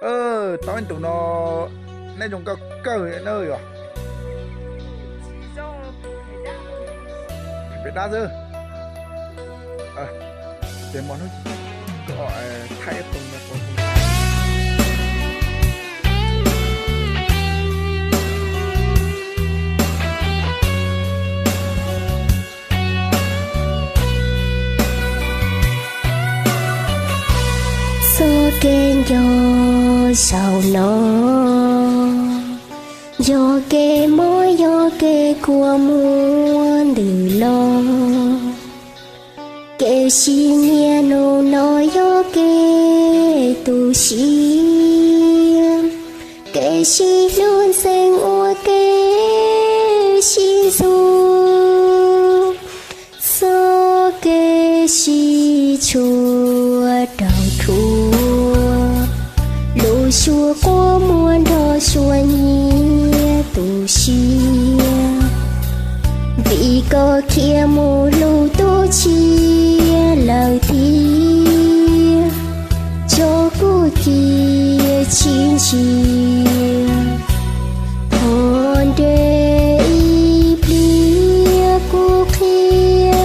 Tau ib ntus no neb zoo nkauj kawg na yog. Pem dab xwb. Ces mo hnub thaij ib qus no. Txoj kev nco zaum no yog kev mob, yog kev kua muag ntws los. Kev sib nyiam hnub no yog kev tu siab, kev sib hlub ntxeev ua kev sib ntxub. Txoj kev sib tshua raug thuam, lub suab quaj muag nrog suab nyiam tu siab. Vim koj khiav mus hlub tus tshiab lawm thiab, tso kuv cia tsis ntsia. Thov nres ib pliag kuv qhia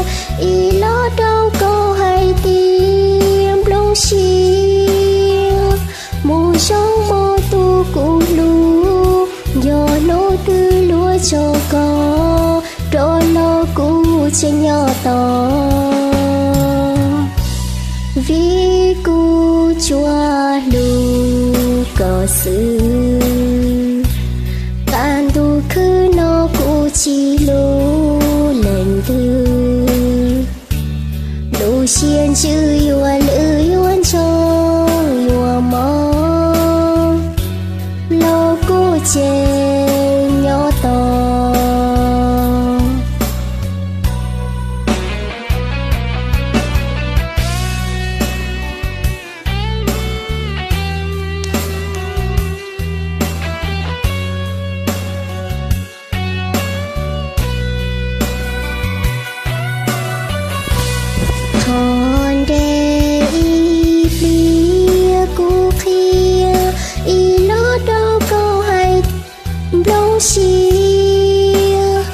ib los rau koj hais tias nplooj siab mus zoo mog tus kuv hlub. Yog hnub twg luag tso koj rov los kuv tseem nyob tos, vim kuv tsuas hlub koj xwb. Qab ntuj khwb no kuv tsis hlub leej twg, lub siab ntsws yuav lwj yuav ntsoog yuav mob, los kuv tseem nyob tos. Thov nres ib pliag kuv qhia ib los rau koj hais nplooj siab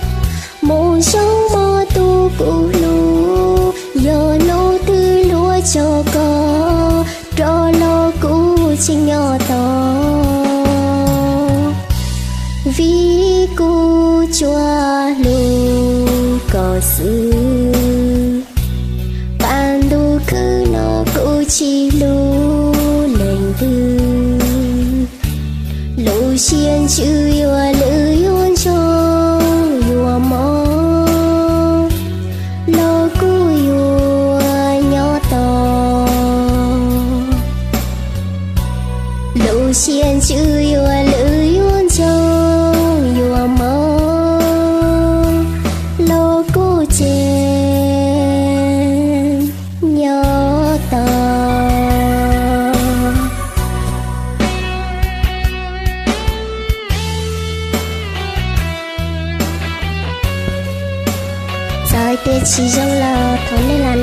mus zoo mog tus kuv hlub. Yog hnub twg luag tso koj rov los kuv tseem nyob tos, vim kuv tsuas hlub koj xwb. Qab ntuj khwb no kuv tsis hlub leej twg, lub siab ntsws yuav lwj yuav ntsoog yuav mob, los kuv yuav nyob tos. Lub siab ntsws yuav lwj yuav ntsoog yuav mob, los kuv tseem nyob tos. Txawm hais tias tsis zoo los thov nej lam